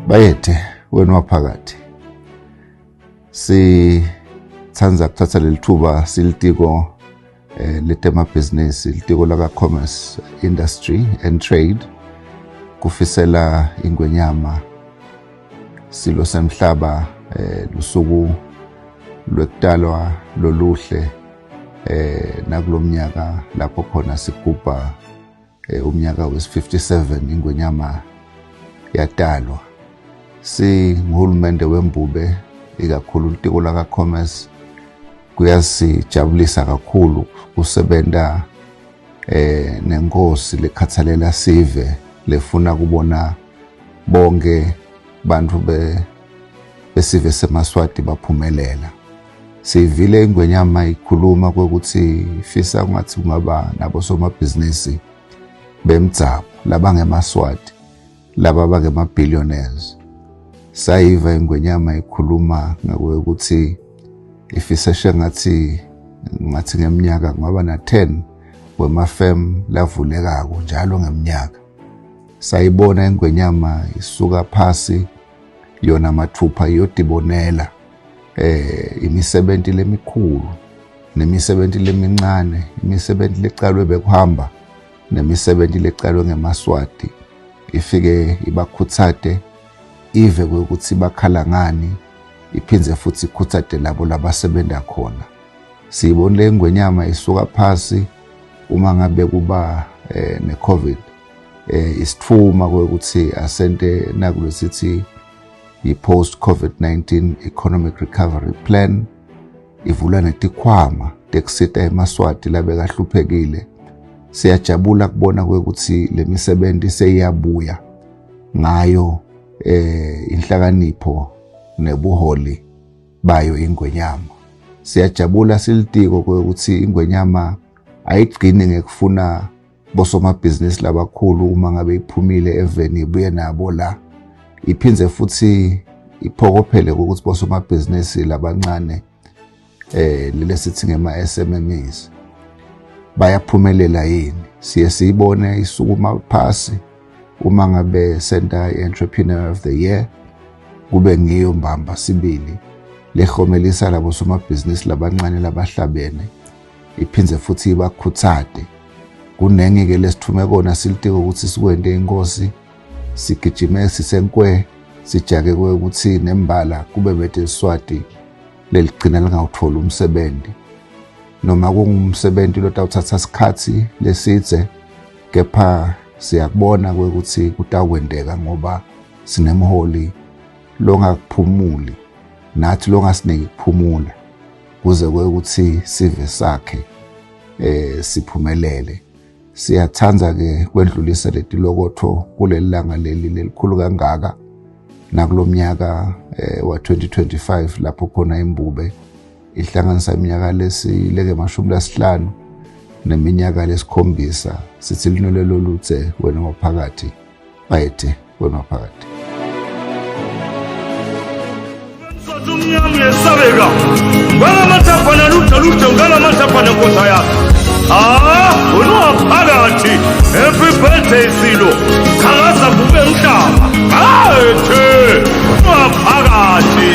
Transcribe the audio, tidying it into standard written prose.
Bayethe wena waphakathi. Sithanda kuthatha leli thuba silitiko eh letemabhizinisi litiko laka commerce industry and trade kufisela ingwenyama silo semhlaba eh lusuku lwekutalwa loluhle eh nakulomnyaka lapho khona sigubha eh, umnyaka wesi-57 ingwenyama yatalwa singuhulumende wembube ikakhulu litiko laka-commerce kuyasijabulisa kakhulu kusebenta eh nenkosi lekhathalela sive lefuna kubona bonke bantu be besive semaswati baphumelela sivile ingwenyama ikhuluma kwekuthi ifisa kungathi kungaba nabosomabhizinisi bemdzabu labangemaswati laba bangema-billionaires sayiva ingwenyama ikhuluma ngakwekuthi ifisa shengathi ngathi ngeminyaka kungaba na-10 wemafem lavulekako njalo ngeminyaka sayibona ingwenyama isuka phasi yona mathupha iyodibonela eh imisebenzi lemikhulu nemisebenzi lemincane imisebenzi lecalwe bekuhamba nemisebenzi lecalwe ngemaswati ifike ibakhuthate ive ukuthi bakhala ngani iphindze futhi ikhuthate labo labasebenza khona siyibonile ingwenyama isuka phasi uma ngabe kuba eh, ne-covid eh, isithuma kwekuthi asente nakulesithi yi-post COVID-19 Economic Recovery Plan ivula netikhwama tekusita emaswati labekahluphekile siyajabula kubona kwekuthi lemisebenzi seyiyabuya ngayo eh inhlakanipho nebuholi bayo ingwenyama siyajabula silitiko kwekuthi ingwenyama ayigcini ngekufuna bosomabhizinisi labakhulu uma ngabe iphumile eveni ibuye nabo la iphindze futhi iphokophele ukuthi bosomabhizinisi labancane eh lelesithi ngema SMMEs bayaphumelela yini siye siyibone isukuma phasi uma ngabe senta i-entrepreneur of the year kube ngiyo mbamba sibili lehomelisa labo somabhizinisi labancane labahlabene iphindze futhi ibakhuthate kunengi-ke lesithume kona silitiko ukuthi sikwente inkosi sigijime sisenkwe sijake ukuthi nembala kube bete iswati leligcina lingawutholi umsebenzi noma kungumsebenzi lotawuthatha isikhathi lesidze kepha siyakubona ukuthi kutawukwenteka ngoba sinemholi longakuphumuli nathi longasiniki kuphumula kuze kwekuthi sive sakhe eh siphumelele siyathanda ke kwendlulisa letilokotho kuleli langa leli lelikhulu kangaka nakulomnyaka eh, wa 2025 lapho khona imbube ihlanganisa iminyaka lesileke mashumi lasihlanu neminyaka lesikhombisa sithi linwele loluthe wena waphakathi bayethe wena waphakathi Umnyama uyesabeka ngalamathaphana lude lude ngalamathaphana nkosi yakho ah wena waphakathi happy birthday silo khakaza kube mhlaba bayethe waphakathi.